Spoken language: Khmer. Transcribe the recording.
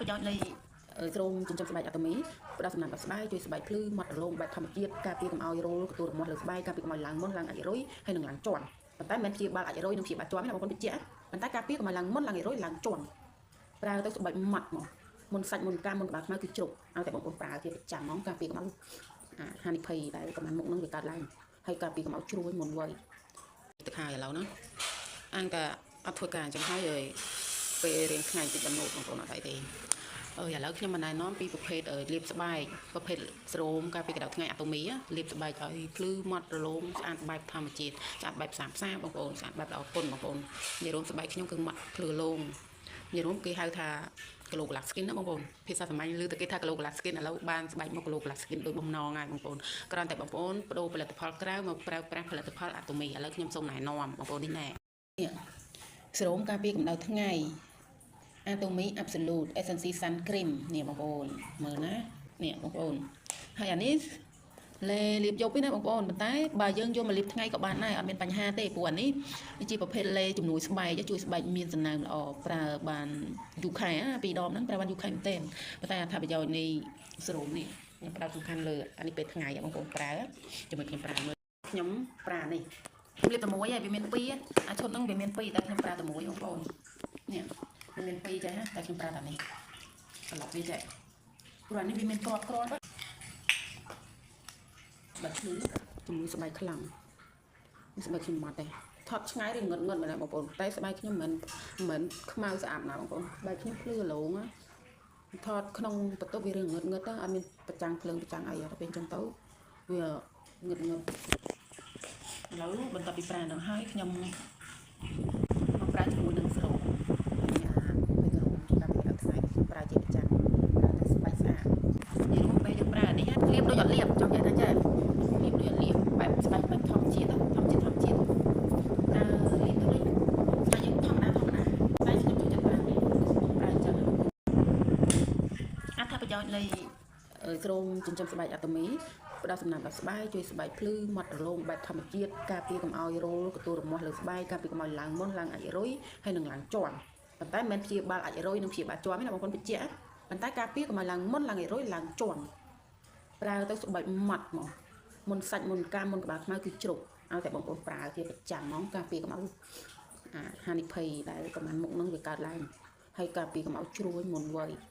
ប្រយោជន៍នៃស្រោមចិញ្ចឹមស្បែកអាតូមីផ្ដល់សំណើមដល់ស្បែកជួយស្បែកភ្លឺម៉ត់រលោងបែបធម្មជាតិការពារកុំឲ្យរោលកទួលរមាស់លើស្បែកការពារកុំឲ្យឡើងមុនឡើងអាចរុយហើយនឹងឡើងជាន់ប៉ុន្តែមិនមែនព្យាបាលអាចរុយនិងព្យាបាលជាន់ទេណាបងប្អូនបញ្ជាក់ប៉ុន្តែការពារកុំឲ្យឡើងមុនឡើងអាចរុយឡើងជាន់ប្រើទៅស្បែកម៉ត់មកមុនសាច់មុនកាមុនក្បាលខ្មៅគឺជ្រុកឲ្យតែបងប្អូនប្រើជាប្រចាំហ្មងការពារកុំឲ្យហានិភ័យដែលកម្លាំងមុខនឹងវាកើតឡើងហើយការពារកុំឲ្យជ្រួញមុនវ័យទឹកហើយឥឡូវណាអញតែអត់ធ្វើការអញ្ចឹងហើយពេលរៀងថ្ងៃតិចដំណូតបងប្អូនអត់អីទេអើយឥឡូវខ្ញុំមិនណែនាំពីប្រភេទលាបស្បែកប្រភេទស្រោមការពីកម្ដៅថ្ងៃអាតូមីលាបស្បែកឲ្យភ្លឺម៉ត់រលោងស្អាតបែបធម្មជាតិស្អាតបែបផ្សាផ្សាបងប្អូនស្អាតបែបល្អគុណបងប្អូននិយាយរួមស្បែកខ្ញុំគឺម៉ត់ភ្លឺលោងនិយាយរួមគេហៅថា glow glass skin ណាបងប្អូនភាសាសាមញ្ញឮតែគេថា glow glass skin ឥឡូវបានស្បែកមក glow glass skin ដូចបំណងហើយបងប្អូនគ្រាន់តែបងប្អូនបដូរផលិតផលក្រៅមកប្រើប្រាស់ផលិតផលអាតូមីឥឡូវខ្ញុំសូមណែនាំបងប្អូននេះណែនេះស្រោមការពារកម្ដៅថ្ងៃ អាតូមី Absolute Essence Sun Cream នេះបងប្អូនមើលណានេះបងប្អូនហើយអានេះលេលាបយប់ទេណាបងប្អូនប៉ុន្តែបើយើងយកមកលាបថ្ងៃក៏បានដែរអត់មានបញ្ហាទេព្រោះអានេះជាប្រភេទលេជំនួយស្បែកជួយស្បែកមានសំណើមល្អប្រើបានយូរខែពីរដងហ្នឹងប្រើបានយូរខែមែនទែនប៉ុន្តែអត្ថប្រយោជន៍នៃសេរ៉ូមនេះខ្ញុំផ្ដោតសំខាន់លើអានេះពេលថ្ងៃបងប្អូនប្រើជាមួយខ្ញុំប្រើមើលខ្ញុំប្រើនេះខ្ញុំលាបតែមួយហើយវាមានពីរអាឈុតហ្នឹងវាមានពីរតែខ្ញុំប្រើតែមួយបងប្អូននេះវាមានពីរចេះតែខ្ញុំប្រើតែនេះត្រឡប់វាចេះព្រោះអានេះវាមានក្របក្របបាត់ភ្លឺជាមួយស្បែកខ្លាំងស្បែកខ្ញុំម៉ត់ទេថត់ឆ្ងាយឬងឹតងឹតមែនទេបងប្អូនតែស្បែកខ្ញុំមិនមិនខ្មៅស្អាតណាបងប្អូនស្បែកខ្ញុំភ្លឺឡងថតក្នុងបន្ទប់វារឿងងឹតងឹតទៅអត់មានប្រចាំងភ្លើងប្រចាំងអីដល់ពេលអញ្ចឹងទៅវាងឹតងឹតឥឡូវបន្ទាប់ពីប្រើនឹងហើយខ្ញុំមកប្រើជាមួយនឹងស្រោមអាពេលស្រោមតាមពីថ្ងៃខ្ញុំប្រើជាប្រចាំប្រើតែស្បែកស្អាតនិយាយរួមពេលយើងប្រើនេះលាបដូចអត់លាបចង់និយាយថាចេះលាបដូចអត់លាបបែបស្បែកបែបធម្មជាតិធម្មជាតិធម្មជាតិប្រើលាបទៅដូចស្បែកយើងធម្មតាធម្មតាតែខ្ញុំចូលចិត្តប្រើនេះប្រើអញ្ចឹងអត្ថប្រយោជន៍នៃស្រោមចិញ្ចឹមស្បែកអាតូមីផ្ដល់សំណើមដល់ស្បែកជួយស្បែកភ្លឺម៉ត់រលោងបែបធម្មជាតិការពារកុំឲ្យរោលកទួលរមាស់លើស្បែកការពារកុំឲ្យឡើងមុនឡើងអាចរុយហើយនឹងឡើងជាន់ប៉ុន្តែមិនមែនព្យាបាលអាចរុយនិងព្យាបាលជាន់ទេណាបងប្អូនបញ្ជាក់ប៉ុន្តែការពារកុំឲ្យឡើងមុនឡើងអាចរុយឡើងជាន់ប្រើទៅស្បែកម៉ត់មកមុនសាច់មុនកាមុនក្បាលខ្មៅគឺជ្រុកឲ្យតែបងប្អូនប្រើជាប្រចាំហ្មងការពារកុំឲ្យហានិភ័យដែលកម្លាំងមុខនឹងវាកើតឡើងហើយការពារកុំឲ្យជ្រួញមុនវ័យ។